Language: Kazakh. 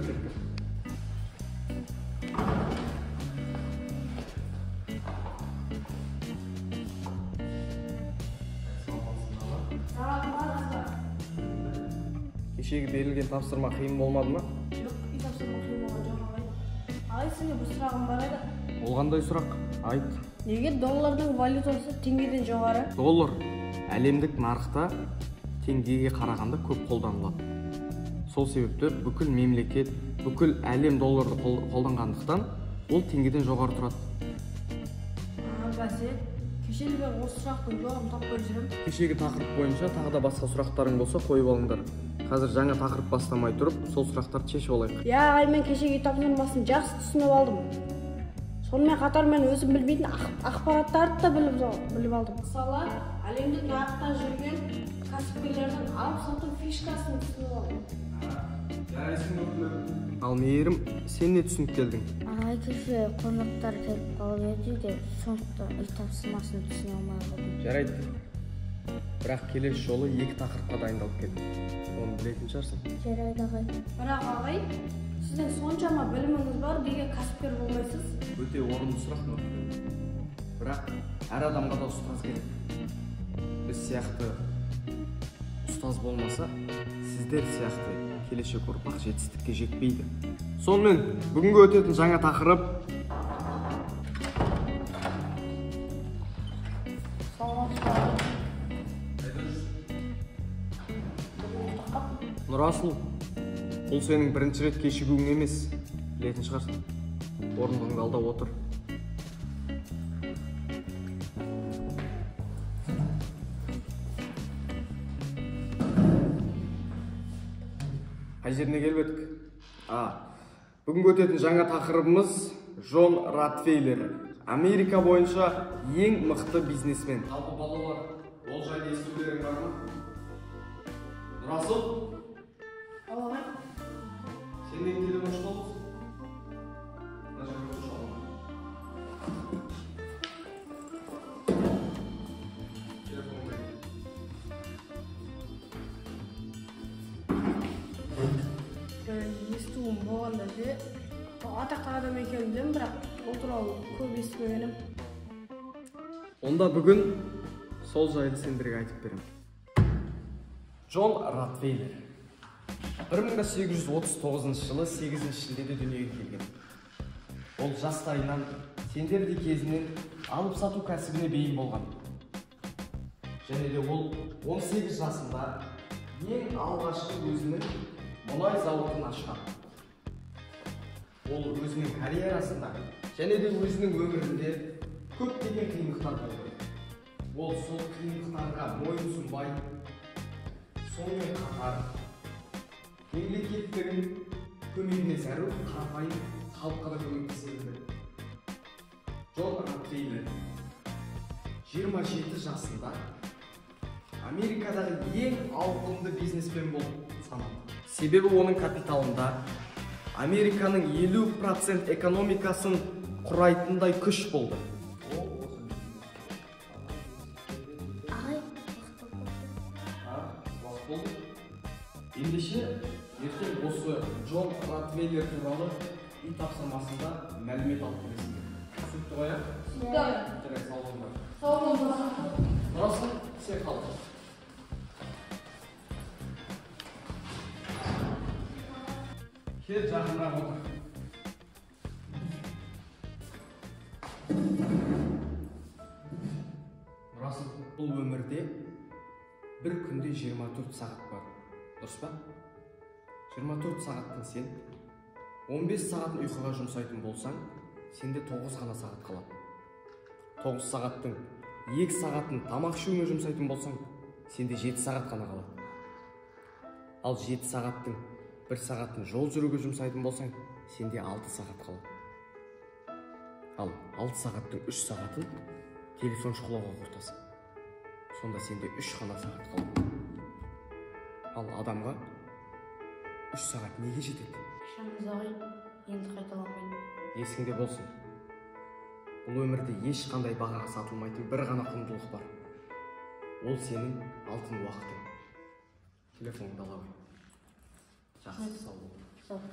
мектепке. Кешегі берілген тапсырма қиын болмады ма? Жоқ, үй тапсырма қиын болған жоқ, ағай. Ағай, сенде бір сұрағым бар еді. Ол қандай сұрақ? Айт. Неге доллардың валютасы теңгеден жоғары? Доллар әлемдік нарықта теңгеге қарағанда көп қолданылады. Сол себепті бүкіл мемлекет, бүкіл әлем долларды қолданғандықтан ол теңгеден жоғары тұрады. Бәсе, кешелі бері осы сұрақтың жауабын таппай жүрмін. Кешегі тақырып бойынша тағы да басқа сұрақтарың болса қойып алыңдар. Қазір жаңа тақырып бастамай тұрып, сол сұрақтарды шешіп алайық. Иә, ағай, мен кешегі үй тапсырмасын жақсы түсініп алдым. Сонымен қатар мен өзім білмейтін ақпараттарды да біліп алдым. Мысалы, әлемдік нарықта жүрген кәсіпкерлердің алып-сату фишкасын түсініп алдым. Ал Мейірім, сен не түсініп келдің? Ағай, кеше қонақтар келіп қалып еді де, сондықтан үй тапсырмасын түсіне алмай қалдым. Жарайды. Бірақ келесі жолы 2 тақырыпқа дайындалып кел. Оны білетін шығарсың. Жарайды, ағай. Бірақ ағай, сіздің соншама біліміңіз бар, неге кәсіпкер болмайсыз? Өте орынды сұрақ, Нұртілеу. Бірақ әр адамға да ұстаз керек. Біз сияқты ұстаз болмаса, сіздер сияқты келешек ұрпақ жетістікке жетпейді. Сонымен, бүгінгі өтетін жаңа тақырып. Нұрасыл, бұл сенің бірінші рет кешігуің емес, білетін шығарсың. Орындығыңды ал да отыр. Қай жеріне келіп едік? Бүгінгі өтетін жаңа тақырыбымыз Джон Ротфейлер. Америка бойынша ең мықты бизнесмен. Жалпы балалар, ол жайлы естулерің бар ма? Нұрасыл? Ағай. Сен неге телефон шұқылдың? Мына жерге отыршы, ағай. Телефоныңды бер. Естуім болғанда ше, атақты адам екенін білемін, бірақ ол туралы көп естімегенім. Онда бүгін сол жайлы сендерге айтып беремін. Джон Ротфейлер 1839 жылы 8 шілдеде дүниеге келген. Ол жастайынан сендердей кезінен алып сату кәсібіне бейім болған. Және де ол 18 жасында ең алғашқы өзінің мұнай зауытын ашқан. Ол өзінің карьерасында және де өзінің өмірінде көптеген қиындықтар болды. Ол сол қиындықтарға мойынсұнбай, сонымен қатар мемлекеттің көмегіне зәру қарапайым халыққа да көмектесе білді. Джон Ротфейлер 27 жасында Америкадағы ең ауқымды бизнесмен болып саналды. Себебі оның капиталында Американың 50% экономикасын құрайтындай күш болды. Ағай, уақыт болды. Уақыт болды. Ендеше, ертең осы Джон Ротфейлер туралы үй тапсырмасында мәлімет алып келесіңдер. Түсінікті ғой, ә? Түсінікті. Жарайды, сау болыңдар. Сау болыңдар. Нұрасыл, сен қал. Кел, жақынырақ отыр. Нұрасыл, бұл өмірде бір күнде 24 сағат бар. Дұрыс па? 24 сағаттың сен 15 сағатын ұйқыға жұмсайтын болсаң, сенде 9 ғана сағат қалады. 9 сағаттың 2 сағатын тамақ ішуіңе жұмсайтын болсаң, сенде 7 сағат қана қалады. Ал 7 сағаттың 1 сағатын жол жүруге жұмсайтын болсаң, сенде 6 сағат қалады. Ал 6 сағаттың 3 сағатын телефон шұқылауға құртасың. Сонда сенде 3 ғана сағат қалады. Ал адамға 3 сағат неге жетеді? Кешіріңіз, ағай, енді қайталанбайды. Есіңде болсын. Бұл өмірде ешқандай бағаға сатылмайтын бір ғана құндылық бар. Ол сенің алтын уақытың. Телефоныңды ала ғой. Жақсы, сау бол. Сау бол.